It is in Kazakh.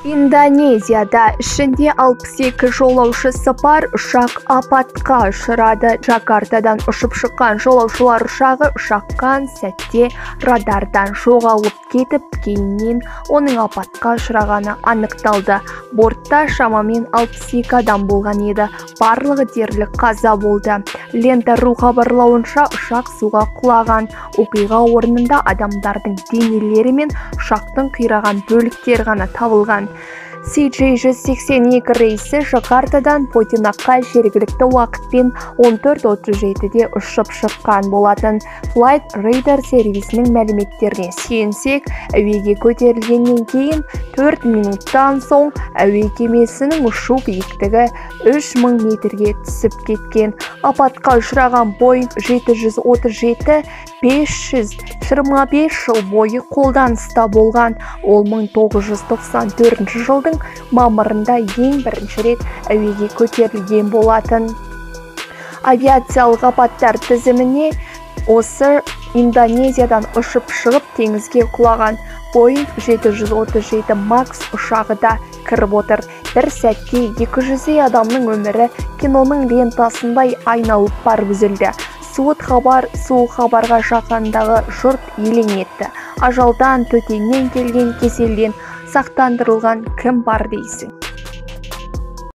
Индонезияда ішінде 62 жолаушысы бар ұшақ апатқа ұшырады. Джакартадан ұшып шыққан жолаушылар ұшағы ұшаққан сәтте радардан жоғалып кетіп, кейіннен оның апатқа ұшырағаны анықталды. Бортта шамамен 62 адам болған еді, барлығы дерлік қаза болды. Лента.ру хабарлауынша, ұшақ суға құлаған. Оқиға орнында адамдардың денелері мен ұшақтың қираған бөліктері ғана табылған. CJ182 рейсі Джакартадан Понтианакқа жергілікті уақытпен 14:37-де ұшып шыққан болатын. Flight Radar сервисінің мәліметтеріне сүйенсек, әуеге көтерілгеннен кейін 4 минуттан соң әуе кемесінің ұшу биіктігі 3000 метрге түсіп кеткен. Апатқа ұшыраған Boeing 737 525 жыл бойы қолданыста болған. Ол 1994 жылдың мамырында ең бірінші рет әуеге көтерілген болатын. Авиациялық апаттар тізіміне осы Индонезиядан ұшып шығып теңізге құлаған Boeing 737 Max ұшағы да кіріп отыр. Бір сәтте 200-дей адамның өмірі киноның лентасындай айналып барып үзілді. Суыт хабар, суық хабарға жаһандағы жұрт елең етті. Ажалдан, төтеннен келген кеселден сақтандырылған кім бар дейсің?